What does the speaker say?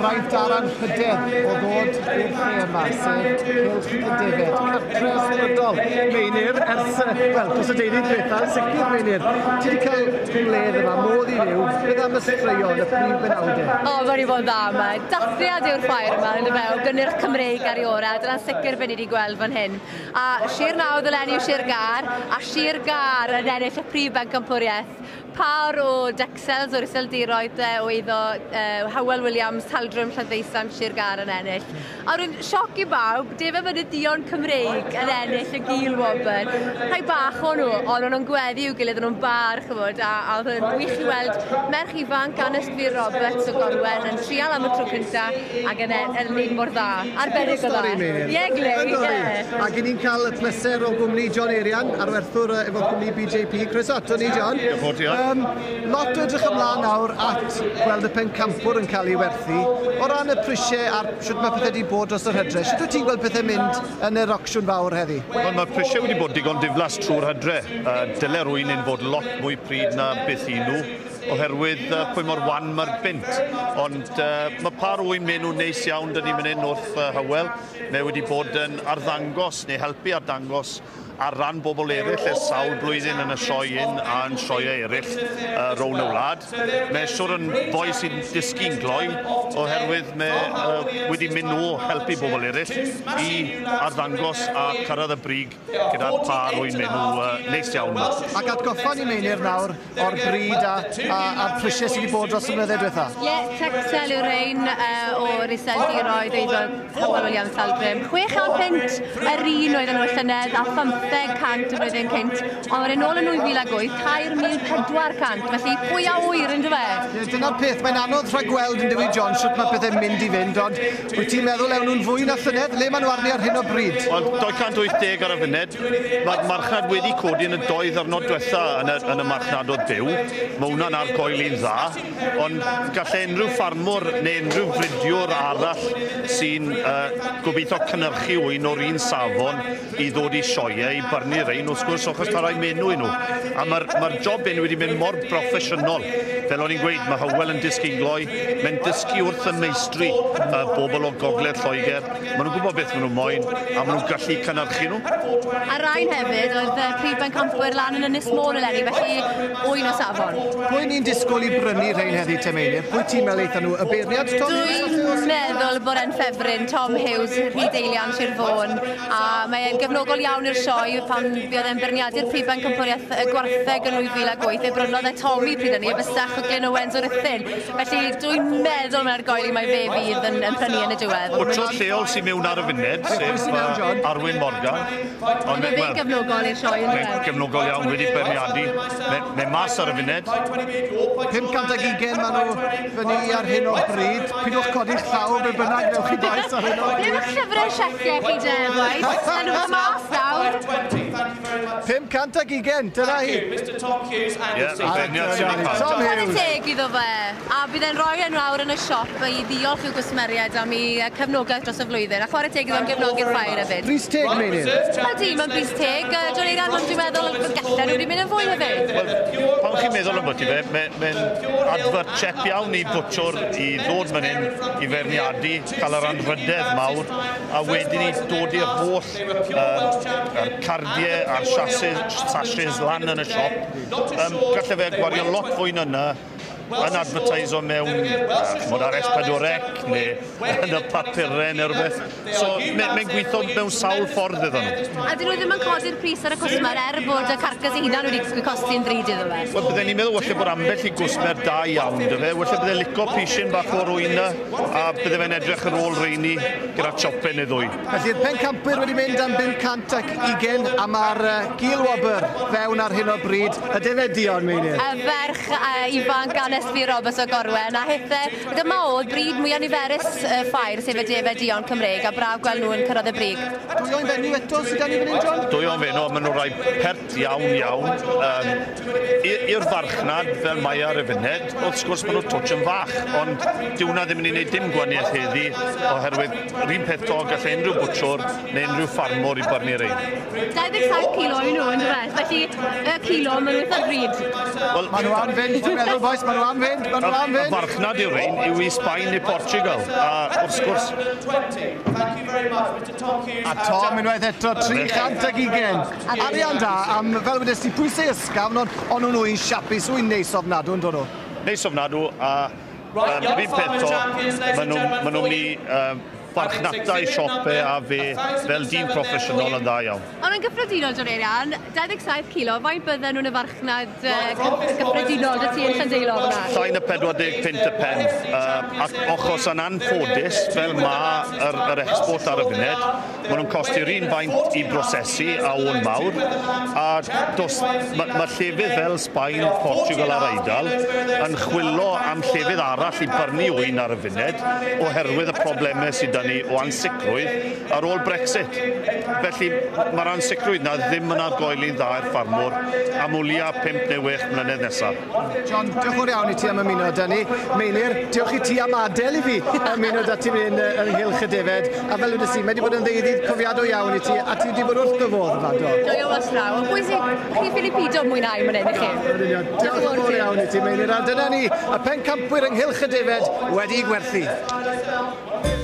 fraint a'r anrhydedd o ddod i'r lle yma, sef Cylch y Defaid, cartre ysbrydol Meinir ers, wel, dros y deuddydd diwetha, yn sicr Meinir. Ti wedi cael gwledd yma, modd i fyw, beth am y straeon, y prif benawdau? O, mae wedi bod yn dda yma. Dathliad yw'r ffair yma, yn dyfe, o gynnyrch Cymreig ar ei orau. Dyna'n sicr be ni wedi gweld fan hyn. A Sir Nawdd eleni yw Sir Gâr, a Sir Gâr yn ennill y prif bencampwriaeth. Pâr o Dexels o'r Iseldiroedd o eiddo Hywel Williams, Taldrwm, Llanddeusant, Sir Gâr yn ennill. A rwy'n sioc i bawb, Defaid Mynydd Duon Cymreig yn ennill y gil wobr. Rhai bach o'n nhw, ond o'n nhw'n gweddu i'w gilydd, o'n nhw'n bar, chymod, a oedd yn wych i weld merch ifanc, Anest Fflur Roberts o Gorwen, yn trial am y tro cynta ac yn yn neud mor dda. Arbennig o dda. Ie, Glei, ie. Ac i ni'n cael y pleser o gwmni John Eirian, arwerthwr efo cwmni BJP. Croeso ato ni, John. Diolch yn fawr, Dion. Lot o edrych ymlaen nawr at gweld y pencampwr yn cael ei werthu. O ran y prisiau a'r shwt mae pethau wedi bod dros yr hydre, shwt wyt ti'n gweld pethau mynd yn yr ocsiwn fawr heddi? Wel, mae'r prisiau wedi bod digon diflas trwy'r hydre. Dyle rwy'n un fod lot mwy pryd na beth i nhw, oherwydd pwy mor wan mae'r bunt. Ond mae pa rwy'n mynd nhw'n neis iawn dyn ni'n mynd hyn wrth Hywel. Mae wedi bod yn arddangos neu helpu arddangos ar ran bobl eraill ers sawl blwyddyn yn y sioe un a yn sioeau eraill rownd y wlad. Mae siwr yn boi sy'n dysgu'n gloi oherwydd mae wedi mynd nhw helpu bobl eraill i arddangos a cyrraedd y brig gyda'r pâr o'i menw neis iawn yma. Ac atgoffa ni Meinir nawr o'r bryd a'r prisiau sydd wedi bod dros y blynyddoedd diwetha. Ie, Texel yw'r ein o'r Iseldiroedd eiddo Hywel Williams Talgrim. 600 punt yr un oedden nhw y llynedd a 1500 y flwyddyn cynt, ond wedyn nôl yn 2008, 3,400, felly pwy a ŵyr yn dyfe? Ie, dyna'r peth, mae'n anodd rhagweld yn dyw John shwt mae pethau'n mynd i fynd, ond wyt ti'n meddwl ewn nhw'n fwy na llynedd? Le maen nhw arni ar hyn o bryd? Wel, 280 ar y funud. Mae'r marchnad wedi codi yn y doi ddiwrnod diwetha yn y marchnadoedd byw. Mae hwnna'n argoeli'n dda, ond gallai unrhyw ffarmwr neu unrhyw fridiwr arall sy'n gobeithio cynhyrchu ŵyn o'r un safon i ddod i sioeau i brynu rein, wrth gwrs, achos ta rai menw i nhw. A mae'r job hyn wedi mynd mor broffesiynol. Fel o'n i'n gweud, mae Hywel yn dysgu'n gloi, mae'n dysgu wrth y meistri bobl o Gogledd Lloegr. Maen nhw'n gwybod beth maen nhw'n moyn, a maen nhw'n gallu cynhyrchu nhw. A rhain hefyd oedd prif bencampwyr lan yn Ynys Môn eleni, felly ŵyn o safon. Pwy ni'n disgwyl i brynu rhain heddi te Meinir? Pwy ti'n meddwl eitha nhw? Y beirniad Tom Hughes? Dwi'n meddwl bod e'n ffefryn Tom Hughes, Rhydeilian, Sir Fôn, a mae e'n gefnogol iawn i'r sioe pan fuodd e'n beirniadu'r prif bencampwriaeth y gwartheg yn 2008. Fe brynodd e Tommy pryd hynny, y bysach o Glyn Owens o'r Rhuthun. Felly dwi'n meddwl mae'n argoeli mai fe fydd yn prynu yn y diwedd. Bwtshwr lleol sy'n mewn ar y funud, sef Arwyn Morgan. Ond mae fe'n gefnogol i'r sioe. Mae'n gefnogol iawn, wedi beirniadu. Mae mas ar y funud. 520 maen nhw fyny ar hyn o bryd. Pidwch codi'ch llaw be bynnag newch chi bois ar hyn o bryd. Ble mae'ch llyfrau sieciau chi de, bois? Maen nhw mas nawr. 520, dyna hi. Ie, beirniad sy'n ei cael. Tom Chwarae Hughes. teg iddo fe. A bydd e'n rhoi e nawr yn y siop i ddiolch i'w gwsmeriaid am ei cefnogaeth dros y flwyddyn. A chwarae teg iddo am gefnogi'r ffair hefyd. Pris teg, Meinir. Ydy, mae'n bris teg. John Eiran, ond dwi'n meddwl gallen nhw wedi mynd yn fwy hefyd. Wel, pan chi'n meddwl ambwti fe, mae'n adfert chep iawn i bwtshwr i ddod fan hyn i feirniadu, cael yr anrhydedd mawr, a wedyn i dod i'r holl yr cardiau a'r sashes lan yn y siop. Gallai fe gwario lot fwy na yna yn advertiso mewn ch'mod, ar S4C neu yn y papurau neu rhywbeth. So mae'n gweithio mewn sawl ffordd iddyn nhw. A dyn nhw ddim yn codi'r pris ar y cwsmer er bod y carcas ei hunan wedi costi'n ddrud iddo fe. Wel, bydden ni'n meddwl falle bod ambell i gwsmer da iawn, dy fe. Falle bydde lico pisyn bach o'r ŵyn 'na, a bydde fe'n edrych ar ôl reini gyda chopen neu ddwy. Felly'r pencampwyr wedi mynd am 520 a mae'r gil wobr fewn ar hyn o bryd. Y defaid duon, Meinir. Y ferch ifanc Anest Fflur Roberts o Gorwen, a hithe, dyma oedd bryd mwyaf niferus y ffair, sef y defaid duon Cymreig, a braf gweld nhw yn cyrraedd y brig. Dwy o'n fenyw eto sydd gan i fan hyn, John? Dwy o'n fenyw, maen nhw rai pert iawn iawn. I'r farchnad, fel mae ar y funud, wrth gwrs maen nhw twtsh yn fach, ond dyw hwnna ddim yn ei wneud dim gwahaniaeth heddi, oherwydd yr un peth to gallai unrhyw bwtshwr neu unrhyw ffarmwr i brynu rein. 27 kilo i nhw, yn dweud. Felly, y kilo, maen nhw eitha drud. Wel, Maen nhw am fynd, dwi'n meddwl, bois, maen nhw am fynd, maen nhw am fynd. Y farchnad yw rhain yw i Sbaen neu Portugal, a wrth gwrs. A Tom unwaith eto, 320. Arian da, am, fel wedes ti, pwysau ysgafn, ond on nhw'n wy'n siapus, wy'n neis ofnadw, yn dod nhw. Neis ofnadw, a un peth to, maen nhw'n mynd i farchnata i siope a fe fel dyn proffesiynol yn dda iawn. Ond yn gyffredinol, John Eirian, 27 kilo, faint bydden nhw'n y farchnad gyffredinol dy ti yn Llandeilo fyna? Llai na 40 punt y pen. Ac achos yn anffodus, fel mae yr export ar y funud, maen nhw'n costi'r un faint i brosesu a o'n mawr, a mae llefydd fel Sbaen, Portugal a'r Eidal yn chwilo am llefydd arall i byrnu ŵyn ar y funud oherwydd y problemau sydd 'da ni o ansicrwydd ar ôl Brexit. Felly mae'r ansicrwydd na ddim yn argoeli'n dda i'r ffarmwr am o leia 5 neu 6 mlynedd nesaf. John, diolch yn fawr iawn i ti am ymuno 'da ni. Meinir, diolch i ti am adael i fi ymuno 'da ti fan hyn ynghylch y defaid. A fel wedes i, mae wedi bod yn ddeuddydd cofiadwy iawn i ti, a ti wedi bod wrth dy fodd yma, do? Joio mas draw. Ond pwy sy'n chi ffili pido mwynhau man hyn, i chi? Yn union. Diolch yn fawr iawn i ti, Meinir. A dyna ni, y pencampwyr ynghylch y defaid wedi'i gwerthu.